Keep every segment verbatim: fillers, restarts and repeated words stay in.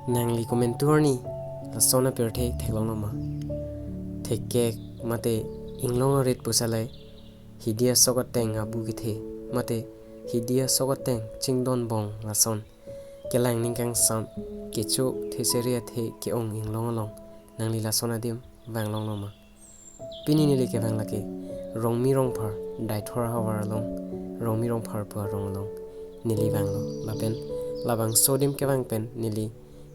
Nangli komantu arni lason apirthe theklonglo ma? Thekkek mate inglong arit pusalai hidi asok ateng abu kethe mate hidi asok ateng chingdon bong lason kelang ning kangsam kecho theseri athe ke-ong inglong along nangli lason adim vanglonglo ma? Pini neli kevang lake Rongmi Rongphar Daithor ahavar along, Rongmi Rongphar pu arong along neli vanglo. Lapen labangso adim kevang pen neli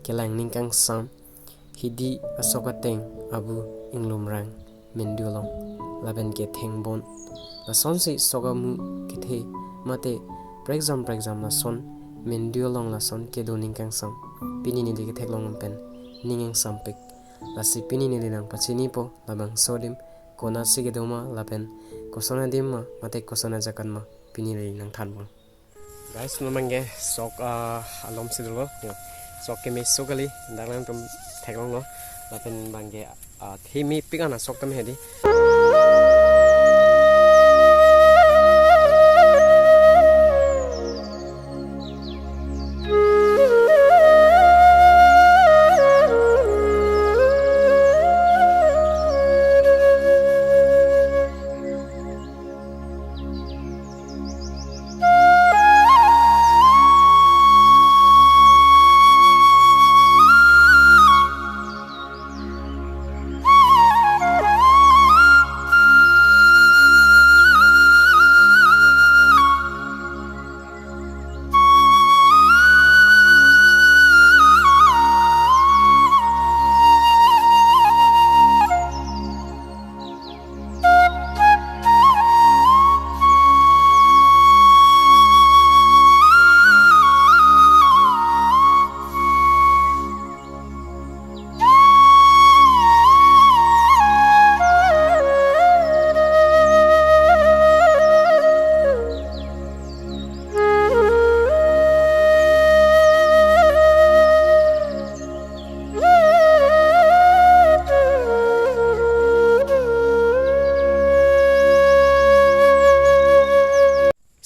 kelang ning kangsam hidi asok ateng abu inglumrang mendu along lapen ke thengbon lasonsi sok amu kethe mate prekjam prekjam lason mendu along lason kedo ning kangsam pini neli ketheklong pen ning ingsampik. Lasi pini neli nangpachinipo labangso adim konatsi kedo ma lapen koson adim ma mate koson ajakan ma pini neli nangthanpon. Guys, non abangke sok, ah, alomsi dolo. Yo. Sok kemeso kali, dak nangtum theklonglo. Lapen abangke, ah, themepik an asok tame hedi.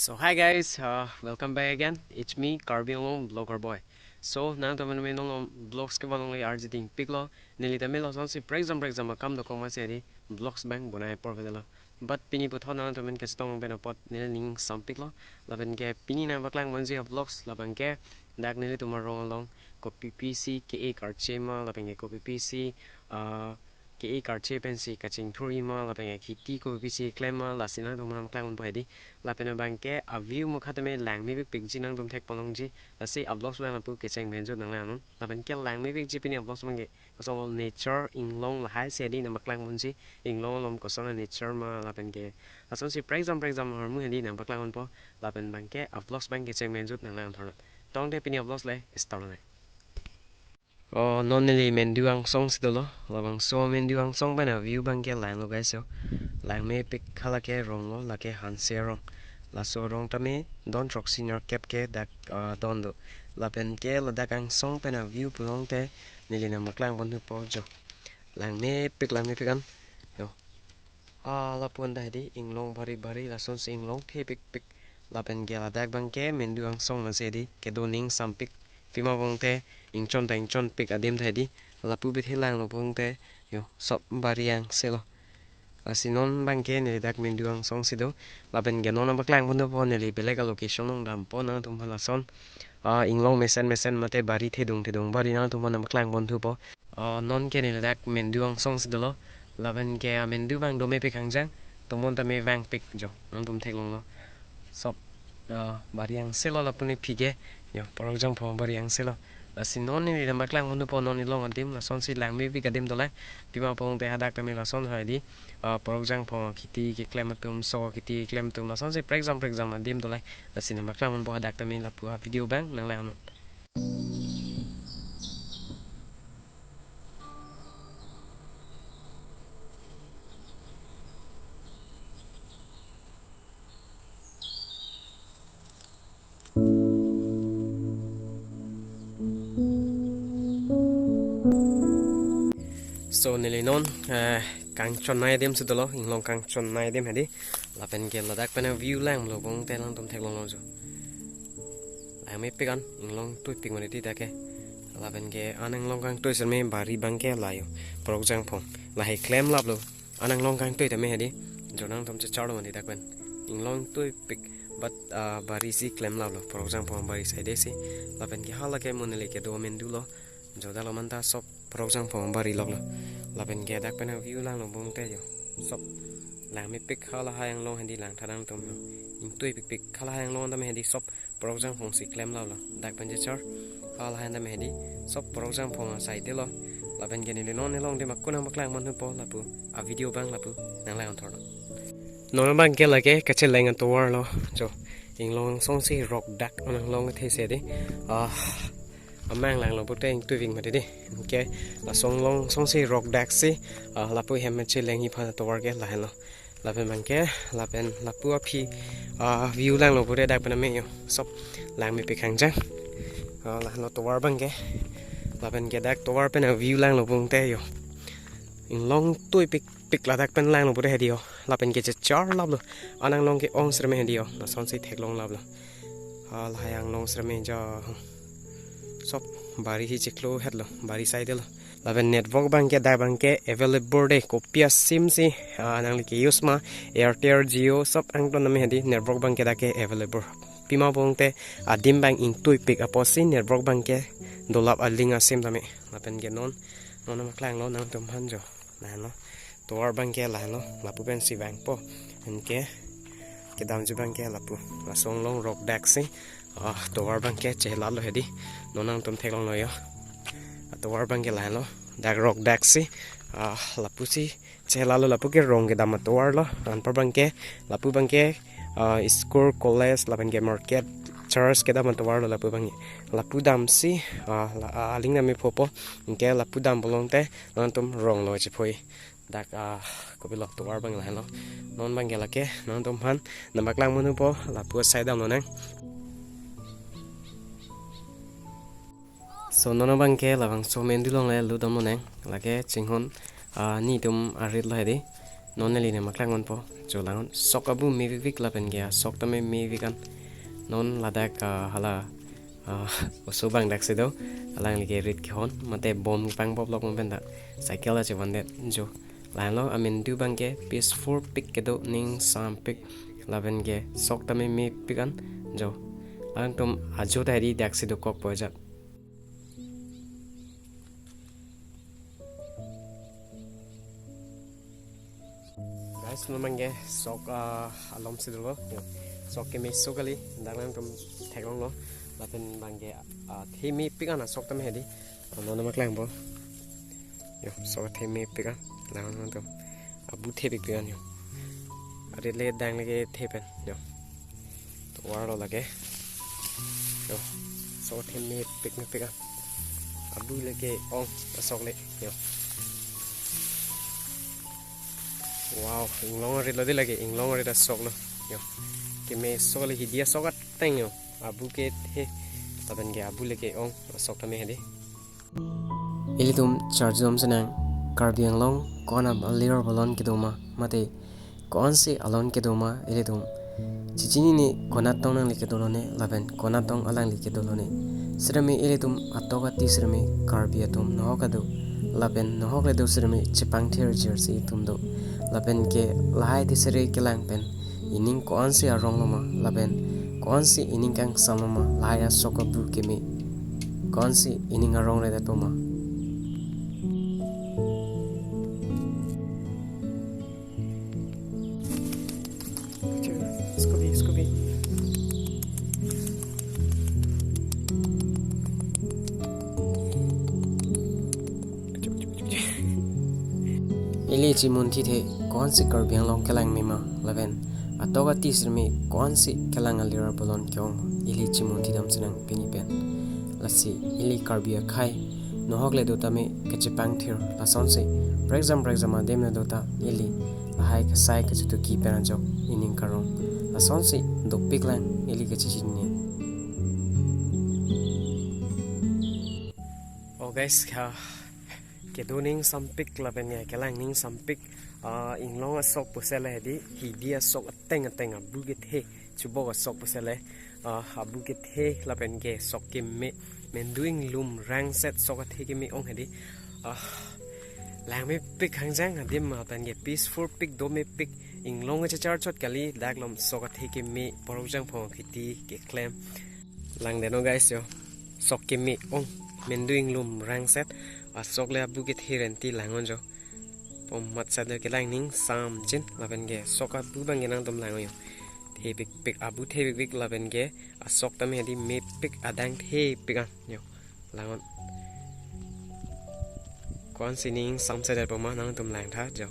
So hi guys, uh, welcome back again. It's me, Karbi Anglong Vlogger Boy. So nangtum menu nong vlogs kevan longle arji dingpiklo. Neli tame lasonsi prekjam prekjam akam dokok masi hedi vlogs abang bonai apor vedetlo. But pini puthot nangtum men kachetong pen apot neli ning sampiklo. Lapen ke pini nangpaklang ponji avlogs labangke dak nelitum arong along kopi pisi ke-e karche ma lapen ke kopi pisi, ah, ke-e karche pensi kachingthur-i ma lapen ke kheti kopi pisi klem ma lasi nangtum nangpaklang ponpo hedi. Lapen abangke a-view mukha tame langmepikpikji nangtum thekpon longji. Lasi avlogs abang lapu kecheng pen jut nanglang non. Lapen ke langmepikji pini avlogs abangke koson nature inglong lahai si hedi nangpaklang ponji, inglong along koson nature ma lapen ke lasonsi prekjam prekjam ahormu hedi nangpaklang ponpo. Lapen abangke avlogs abang kecheng pen jut nanglang thorot. Tangte pini avlogs le start nai. Oh, non neli mendu angsongsi dolo. Labangso mendu angsong pen a-view abangke langlo guys yo. Langmepik, halake ronglo, lake Hanse arong. Laso arong tame don throksi nerkep ke dak, ah, don do. Lapen ke ladak angsong pen a-view pulote neli nangpaklang pon thupo jo. Langmepik, langmepik an. Yo. Ah, lapu-an ta hedi inglong bari bari lasonsi inglong thepikpik. Lapen ke ladak abangke mendu angsong masi hedi kedo ning sampik. Pima pulote ingchon ta ingchonpik adim ta hedi. Lapu bithe langlo pulote yo sop bari angselo. Lasi non abangke neli dak mendu angsongsi do. Lapen ke non nangpaklang pon thupo neli belek a-location along dampo nangtum aphan lason. Ah, inglong mesen mesen mate bari thedung thedung bari nangtum aphan nangpaklang pon thupo. Oh, non ke neli dak mendu angsongsi dolo. Lapen ke amendu abang domepik hangjang. Tomon tame vangpik jo. Nangtum theklonglo. Sop, ah, bari angselo lapu ne phige. Yo, Porokjangphong bari angselo. Lasi non neli nangpaklang pon thupo non ilong adim lasonsi langmepik adim dolang. Pima pulote hadak tame lason hedi. Ah, Porokjangphong kheti keklem atum, sok kheti keklem atum lasonsi prekjam prekjam adim dolang. Lasi nangpaklang ponpo hadak tame lapu a-video abang nanglang non. So neli non, eh, kangchonnei adim si dolo, inglong kangchonnei adim hedi. Lapen ke ladak pen a-view langlo pulote nangtum theklonglo jo. Langmepik an, inglong tuipik mane ti dak ke. Lapen ke anang long kangtui seme bari abang ke layo. Porok Jangphong. Lahai klemlaplo. Anang long kangtui tame hedi. Jo nangtum checharlo mati dak pen. Inglong tuipik. But, ah, bari si klemlaplo. Porok Jangphong bari side si. Lapen ke hala ke mo neli kedo amen dolo. Jo dak lo manta sop Porok Jangphong bari loklo. Lapen ke dak pen view langlo bung te jo. Sop langmepik halahai anglong hedi, langtha nangtum jo. Ingtuipikpik halahai anglong tame hedi sop Porok Jangphong si klemlaplo. Dak pen chechar halahai tame hedi sop Porok Jangphong asai dolo. Lapen ke neli non nelong de makun nangpaklang manhupo lapu. A video abang lapu nanglang-on thorlo. Non abang ke lake kacheleng atovar lo. Jo, inglong song si rok dak anang long the se de. Ah, amang langlo pute ingtuiving mati de. Ke lason long song si rok dak si, ah, lapu hem cheleng hi phan atovar ke lahenlo. Lapen abang ke, lapen lapu aphi, ah, view langlo pute dak pen ame jo. Sop langmepik hangjang. Ah, lahenlo tovar abang ke. Lapen ke dak tovar pen a view langlo bung te jo. Inglong tuipikpik ladak pen langlo pute hedi jo. Lapen ke checharlaplo. Anang long ke-ong seme hedi jo. Lason si theklonglaplo. Halahai anglong seme jo. Sop bari hi chiklo hetlo, bari side lo. Lapen network abang ke dak abang ke available de, kopi a sim si, ah, nangli ke-use ma, Airtel, Jio, sop angton tame hedi network abang ke dak ke available. Pima bung te adim abang ingtuipik apotsi network abang ke dolap aling a sim tame. Lapen ke non, non nangpaklanglo nangtum aphan jo. Lahenlo. Tovar abang ke lahenlo. Lapu pen si vangpo. Anke kedamji abang ke lapu. Lason long rok dak si. Ah, tovar abang ke chehelalo hedi. Non nangtum theklonglo jo. Ah, tovar abang ke lahenlo. Dak rok dak si. Ah, lapu si chehelalo, lapu ke rong kedam atovar lo. Anpar abang ke, lapu abang ke, ah, school, college, lapen ke market, church kedam atovar lo lapu abang ke. Lapu damsi, ah, la, ah, aling nangmephopo. Anke lapu dam bolong te, nangtum rong lo chepho. Dak, ah, kopilo tovar abang lahenlo. Non abang ke lake, nangtum aphan nangpaklang manhupo, lapu asai damlonang. So, non abang ke labangso amen dolo le lu damlonang. Lake chinghon, ah, netum arit lo hedi. Non neli nangpaklang-onpo. Jo lang-on sok abu mepikpik lapen ke asok tame mepik an. Non ladak, ah, hala, ah, oso abang dak si do. Alangli ke rit kehon. Mate bom pangpop lok mo pen dak. Cycle achevandet jo. Lahenlo amen du abang ke peaceful pik kedo, ningsampik lapen ke sok tame mepik an jo. Nangtum ajo ta hedi dak si dokokpo ajat. Guys, non abang ke sok, ah, alom si dolo. Jo. Sok kemesok kali, dak nangtum theklonglo. Lapen abang ke, ah, the mepik an asok tame hedi. Non nangpaklangpo. Jo, sok the mepik an. Lang-on nangtum. Abu thepikpik an jo. Arit le dang le kethe pen jo. Tovar lo lake. Jo. Sok the mepik mepik an. Abu le ke-ong asok le jo. Wow, inglong arit lo de lake, inglong arit asok lo. Jo. Kemesok le hidi asok ateng jo. Abu kethe. Lapen ke abu le ke-ong asok tame hedi. Ilitum charjudam sinang, Karbi Anglong ko-an alir alon kedo ma, mate ko-ansi alon kedo ma ilitum chechinine, konat tong nangli kedo lone lapen konat tong alangli kedo lone. Sirame ilitum atok ati sirame Karbi atum nohok ado lapen nohok le do sirame chepangthir jirsi itum do. Lapen ke lahai ti sere kelang pen ining ko-ansi arong lo ma, lapen ko-ansi ining kangsam lo ma, lahai asok abu keme ko-ansi ining arong redet lo ma. Scooby, Scooby. Ili chimunthi the ko-ansi Karbi Anglong kelang mema lapen atok ati sirme ko-ansi kelang alir arbolon ke-ong ma, ili chimunthi dam sinang pini pen. Lasi ili Karbi akhai nohok le do tame kechepangthir lasonsi prekjam prekjam adim le do ta ili lahai kesai kechetuki pen ajok ining karong lasonsi dopik lang ili kechechinine. Oh guys, ha, kedo ningsampik lapen ya kelang ningsampik, ah, inglong asok pusele hedi, hidi asok ateng ateng abu kethe, chubok asok pusele, ah, abu kethe lapen ke sok keme, Mendu inglum rangset sok athe keme ong hedi. Ah, langmepik hangjang adim, lapen ke peaceful pik, domepik, inglong chechar chot kali, dak alom sok athe keme Porokjangphong akheti keklem. Langdetnon guys jo. Sok keme ong, mendu inglum rangset, asok le abu kethe renti langon jo. Pom mat sat le kelang ning samjin, lapen ke sok abu abang ke nangtum langon jo. Thepikpik, abu thepikpik, lapen ke asok tame hedi mepik, adang thepik an jo. Langon. Ko-an si ning samsat det poma nangtum langtha jo.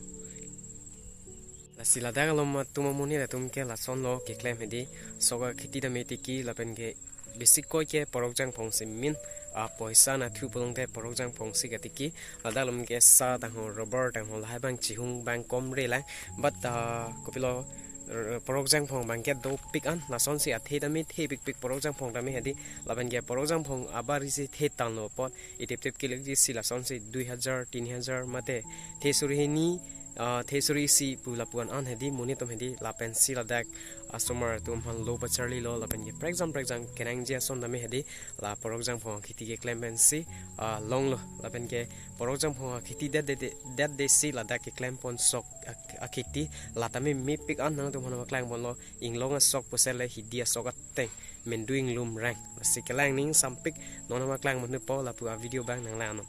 Lasi ladak alom atum amonit atum ke lasonlo keklem hedi, sok akheti tame tiki, lapen ke besi koi ke Porokjangphong si min, ah, poisa nathu pulote Porokjangphong si katiki, ladak alom ke sa tangho, rubber tangho, lahai abang chihung abang komre lang, but, ah, kopilo, r-, Porokjangphong abang ke dopik an, lasonsi athe tame thepikpik Porokjangphong tame hedi, lapen ke Porokjangphong abar isi the tanglo apot, itip tip kilik ji si lasonsi dui hajar, tini hajar mate, the suri hini, ah, the suri isi pu lapu-an an hedi, monit atum hedi, lapensi ladak asomar atum aphan lo pacharlilo, lapen ke prekjam prekjam kenangji ason tame hedi, la Porokjangphong akheti keklem pensi, ah, longlo, lapen ke Porokjangphong akheti det det, det det si ladak keklem pon sok ak-, akheti, la tame mepik an nangtum aphan paklang ponlo, inglong asok pusi le hidi asok ateng, mendu inglum rang. Lasi kelang ning sampik, non aphan paklang ponpo, lapu avideo abang nanglang non.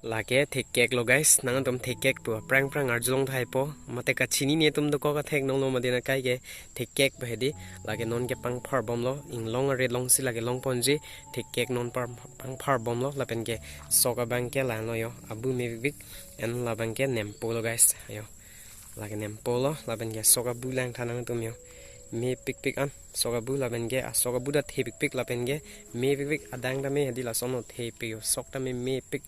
Lake thekek lo guys, nangtum thekek pu aphrang phrang arjulong thaipo, mate kachinine atum dokok athek nonglo, mate na kai ke thekek pu hedi, lake non ke pangphar bomlo, inglong aret alongsi lake long ponji, thekek non par-, pangphar bomlo, lapen ke sok abang ke langlo jo, abu mepik, and labang ke nempo lo guys, jo. Lake nempo lo, lapen ke sok abu langtha nangtum jo. Mepikpik an, sok abu lapen ke, ah, sok abu ta thepikpik lapen ke, mepikpik, adang tame hedi lasonlo thepik jo, sok tame mepik,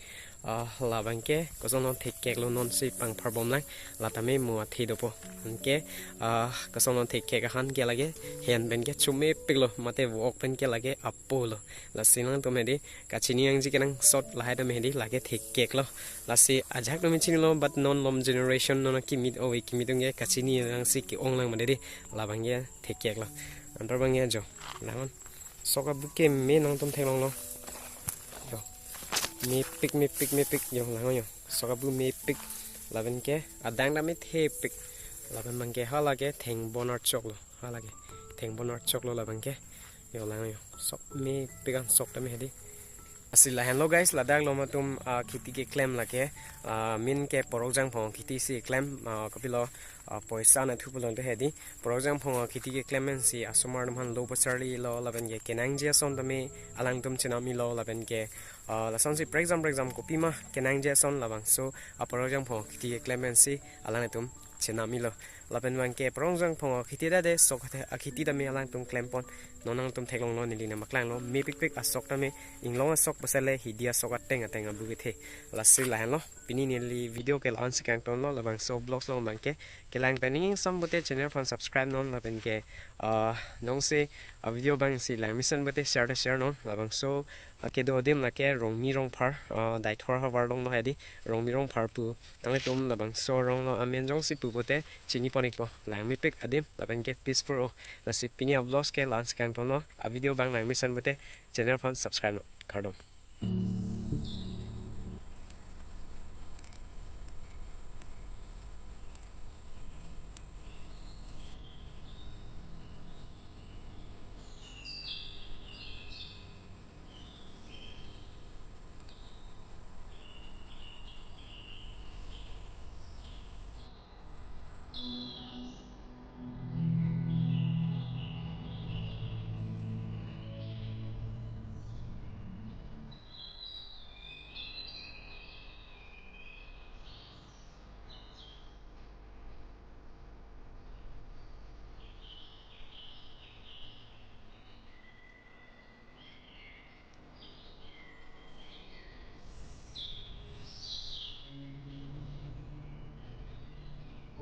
ah, labang ke, kosonlo thekek lo nonsi pangphar bom lang, la tame mo athe dopo. Anke, ah, kosonlo thekek ahan ke lake, hen pen ke chomepik lo, mate vo-ok pen ke lake apo lo. Lasi nangtum hedi, kachini nangji kenangsot lahai tame hedi, lake thekek lo. Lasi ajahak tame chinilo, but non alom generation non akimi ove kimi atum ke kachini nangsi ke-ong lang mate hedi, labang ke thekek lo. Antar abang ke jo, langon. Sok abu keme nangtum theklonglo. Jo. Mepik, mepik, mepik, jo, langon jo. Sok abu mepik. Lapen ke, adang tame thepik. Lapen abang ke hala ke thengbon archok lo. Hala ke thengbon archok lo labang ke. Jo, langon jo. Sok mepik an, sok tame hedi. Lasi lahenlo guys, ladak alom atum, ah, akheti keklem lake, ah, min ke Porokjangphong akheti si klem, ah, kopilo, ah, poisa nathu pulote hedi, Porokjangphong akheti keklem pensi asomar atum aphan lo pacharlilo, lapen ke kenangji ason tame alangtum chenamilo, lapen ke, ah, lasonsi prekjam prekjam kopima kenangji ason labangso, ah, Porokjangphong akheti keklem pensi alangtum chenamilo. Lapen abang ke Porokjangphong akheti det det, sok athe-, akheti tame alangtum klem pon. Non nangtum theklonglo, neli nangpaklanglo, mepikpik asok tame, inglong asok pusi le hidi asok ateng ateng abu kethe. Lasi lahenlo, pini neli video ke la-ansi kangtonlo, labangso vlogs along abang ke kelang pen ning sam pute channel aphan subscribe non, lapen ke, ah, nonsi, ah, video abang si lang mesen pute share ta share non, labangso, ah, kedo adim lake Rongmi Rongphar, ah, Deithor havar along lo hedi, Rongmi Rongphar pu. Nanglitum labangso arong along amen jongsi pu pute chini pon-ikpo. Langmepik adim, lapen ke peaceful o. Lasi pini avlogs ke la-ansi kangtonlo, avideo abang lang mesen pute channel aphan subscribe non. Kardom.